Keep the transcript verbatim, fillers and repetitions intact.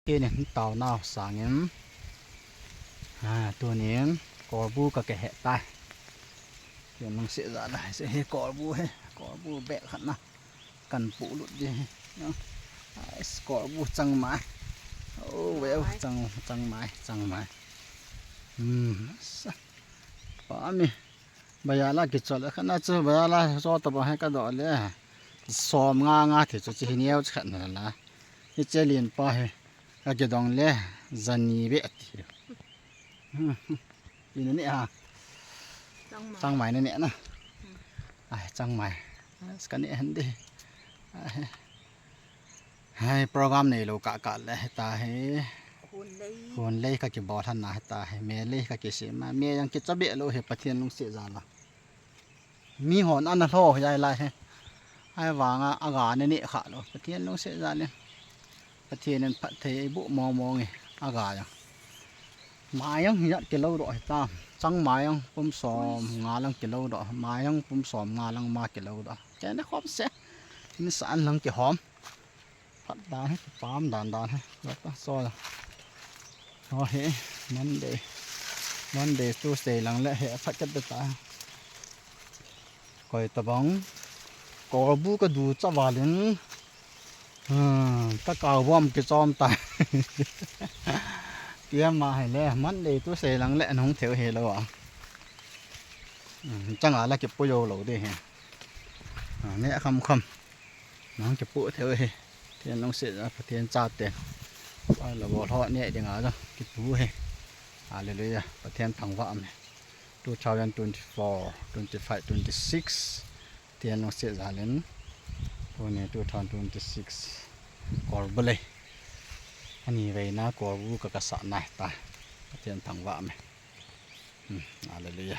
Kei nin taonau sangin, a, tunin kolbu ka kihe tai. Kei nung se ja lai se hi kolbu hi, kolbu beh khat na kan pulut di hi. Ais, kolbu chang mai. Oh, well, chang, chang mai, chang mai. Hmm, sa. Pa mi. Bayala kichol khat na chu, bayala so ta ba he ka do le. Som nga nga thi chu chi hi neo chi khat na la. Hi che lin pa he. Ka kidong le, jani be ti. Ina ne ha. Chang mai. Chang mai na ne na. Ai, chang mai. Ska ne han di. Ai. Hai, program nei lou kah kah le heta hi. Hun lei. Hun lei ka kibol han na heta hi. Me lei ka kisem a. Me jong kicha be lou hi Pathen lungset jal a. Mi hon ana lho jai lai hi. Ahivanga aga ne ne kha lou. Pathen lungset jal in. Pathen in phatthei eiboh mong mong e. Aga jong. Mai jong hi jat kilou doh hi ta. Chang mai jong pum som nga lang kilou doh. Mai jong pum som nga lang ma kilou doh. Kei na khom se. Ni sa an lang kihom. Phat dan hi, pam dan dan hi. Lata so la. Ho hi, Monday. Monday, Tuesday lang le hi, phat kat ta. Koi tabang. Kolbu ka du cha valin. Hmm, ka kau bom kichom ta. Tia ma hi le, Monday, Tuesday lang le, nung theu hi lo a. Hmm, changa la kipu jo lo de hi. A, ne kham kham. Nang kipu theu hi. Pathen lungset a, Pathen chate. Pai la bol ho ne dinga jong kipu hi. Hallelujah. Pathen thangvah me. Two thousand twenty-four, twenty-five, twenty-six. Pathen lungset jal in. Tuni two thousand twenty-six. Kolbu lei. Ani veina kolbu ka kasa na ta. Pathen thangvah me. Hmm, hallelujah.